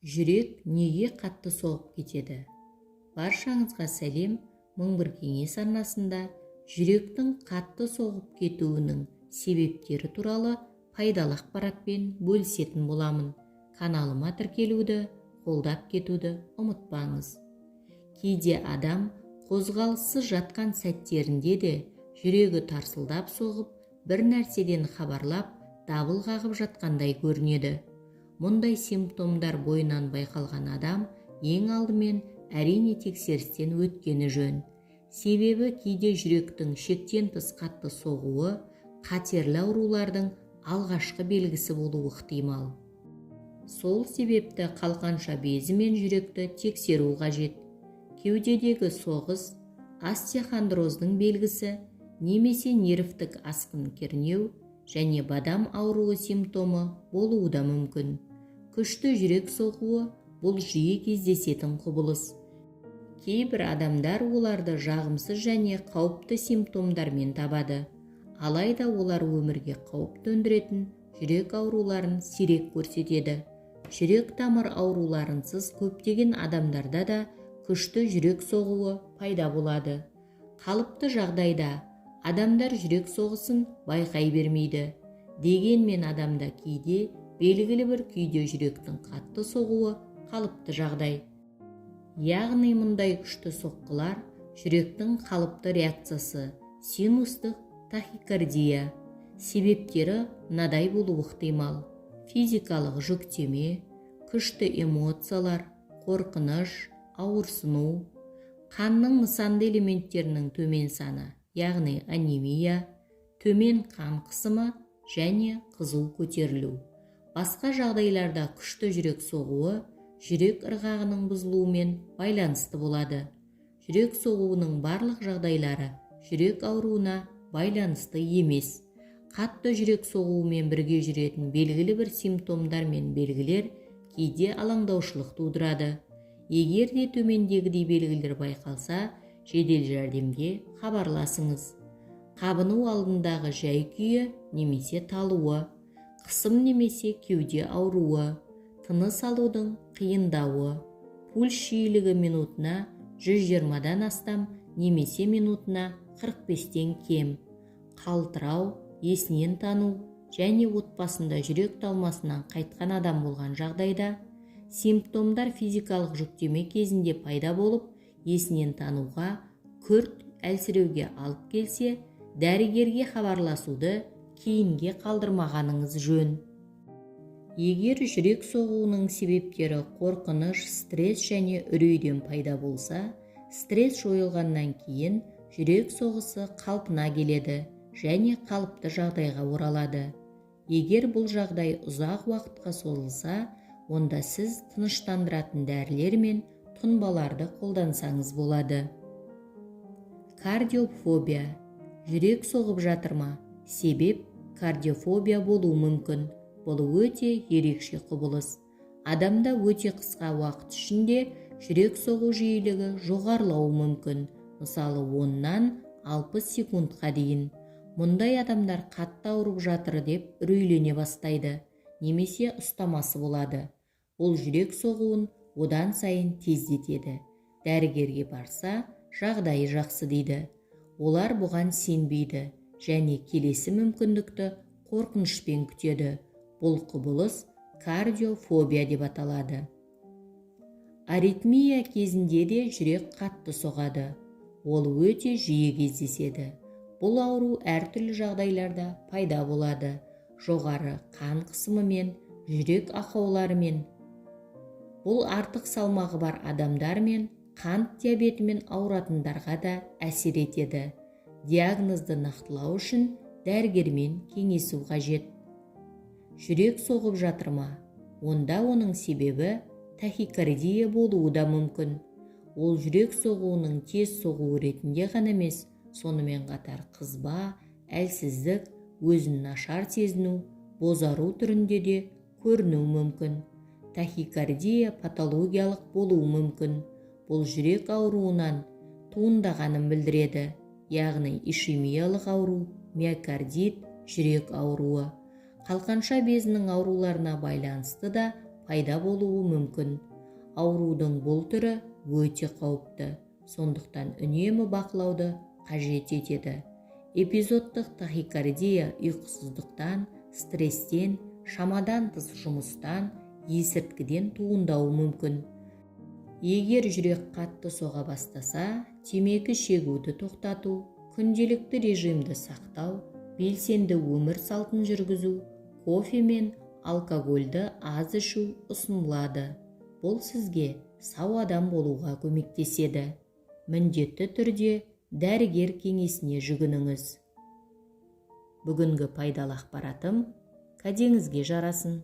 Жүрек неге қатты соғып кетеді? Баршаңызға сәлем! 1001 кеңес арнасында жүректің қатты соғып кетуінің себептері туралы пайдалы ақпаратпен бөлісетін боламын. Каналыма тіркелуді, қолдап кетуді ұмытпаңыз. Кейде адам қозғалыссыз жатқан сәттерінде де жүрегі тарсылдап соғып, бір нәрседен хабарлап, дабыл қағып жатқандай көрінеді. Мұндай симптомдар бойынан байқалған адам ең алдымен, әрине, тексерістен өткені жөн. Себебі кейде жүректің шектен тыс қатты соғуы қатерлі аурулардың алғашқы белгісі болуы ықтимал. Сол себепті қалқанша безі мен жүректі тексеру қажет. Кеудедегі соғыс остеохондроздың белгісі немесе нервтік асқын кернеу және бадам ауруы симптомы болуы да мүмкін. Күшті жүрек соғуы – бұл жиі кездесетін құбылыс. Кейбір адамдар оларды жағымсыз және қауіпті симптомдармен табады. Алайда олар өмірге қауіп төндіретін жүрек ауруларын сирек көрсетеді. Жүрек тамыр ауруларынсыз көптеген адамдарда да күшті жүрек соғуы пайда болады. Қалыпты жағдайда адамдар жүрек соғысын байқай бермейді. Дегенмен адамда кейде белгілі бір күйде жүректің қатты соғуы қалыпты жағдай. Яғни мұндай күшті соққылар – жүректің қалыпты реакциясы, синустық тахикардия. Себептері мынадай болуы ықтимал: физикалық жүктеме, күшті эмоциялар, қорқыныш, ауырсыну, қанның нысанды элементтерінің төмен саны, яғни анемия, төмен қан қысымы және қызу көтерілу. Басқа жағдайларда күшті жүрек соғуы жүрек ырғағының бұзылуымен байланысты болады. Жүрек соғуының барлық жағдайлары жүрек ауруына байланысты емес. Қатты жүрек соғуымен бірге жүретін белгілі бір симптомдар мен белгілер кейде алаңдаушылық тудырады. Егер де төмендегідей белгілер байқалса, жедел жәрдемге хабарласыңыз: қабыну алдындағы жай-күйі немесе талуы, қысым немесе кеуде ауруы, тыныс алудың қиындауы, пульс жиілігі минутына 120-дан астам немесе минутына 45-тен кем, қалтырау, есінен тану және отбасында жүрек талмасынан қайтқан адам болған жағдайда. Симптомдар физикалық жүктеме кезінде пайда болып, есінен тануға, күрт әлсіреуге алып келсе, дәрігерге хабарласуды кейінге қалдырмағаныңыз жөн. Егер жүрек соғуының себептері қорқыныш, стресс және үрейден пайда болса, стресс жойылғаннан кейін жүрек соғысы қалпына келеді және қалыпты жағдайға оралады. Егер бұл жағдай ұзақ уақытқа созылса, онда сіз тыныштандыратын дәрілер мен тұнбаларды қолдансаңыз болады. Кардиофобия. Жүрек соғып жатыр ма? Себеп кардиофобия болуы мүмкін. Бұл өте ерекше құбылыс. Адамда өте қысқа уақыт ішінде жүрек соғу жиілігі жоғарылауы мүмкін, мысалы, 10-нан 60 секундқа дейін. Мұндай адамдар қатты ауырып жатыр деп үрейлене бастайды немесе ұстамасы болады. Бұл жүрек соғуын одан сайын тездетеді. Дәрігерге барса, жағдайы жақсы дейді. Олар бұған сенбейді және келесі мүмкіндікті қорқынышпен күтеді. Бұл құбылыс кардиофобия деп аталады. Аритмия кезінде де жүрек қатты соғады. Ол өте жиі кездеседі. Бұл ауру әртүрлі жағдайларда пайда болады: жоғары қан қысымымен, жүрек ақауларымен. Бұл артық салмағы бар адамдар мен қант диабетімен ауыратындарға да әсер етеді. Диагнозды нақтылау үшін дәрігермен кеңесу қажет. Жүрек соғып жатыр ма? Онда оның себебі тахикардия болуы да мүмкін. Ол жүрек соғуының тез соғуы ретінде ғана емес, сонымен қатар қызба, әлсіздік, өзін нашар сезіну, бозару түрінде де көрінуі мүмкін. Тахикардия патологиялық болуы мүмкін. Бұл жүрек ауруынан туындағанын білдіреді, яғни ишемиялық ауру, миокардит, жүрек ауруы, қалқанша безінің ауруларына байланысты да пайда болуы мүмкін. Аурудың бұл түрі өте қауіпті, сондықтан үнемі бақылауды қажет етеді. Эпизодтық тахикардия ұйқысыздықтан, стресстен, шамадан тыс жұмыстан, есірткіден туындауы мүмкін. Егер жүрек қатты соға бастаса, темекі шегуді тоқтату, күнделікті режимді сақтау, белсенді өмір салтын жүргізу, кофе мен алкогольді аз ішу ұсынылады. Бұл сізге сау адам болуға көмектеседі. Міндетті түрде дәрігер кеңесіне жүгініңіз. Бүгінгі пайдалы ақпаратым кәдеңізге жарасын.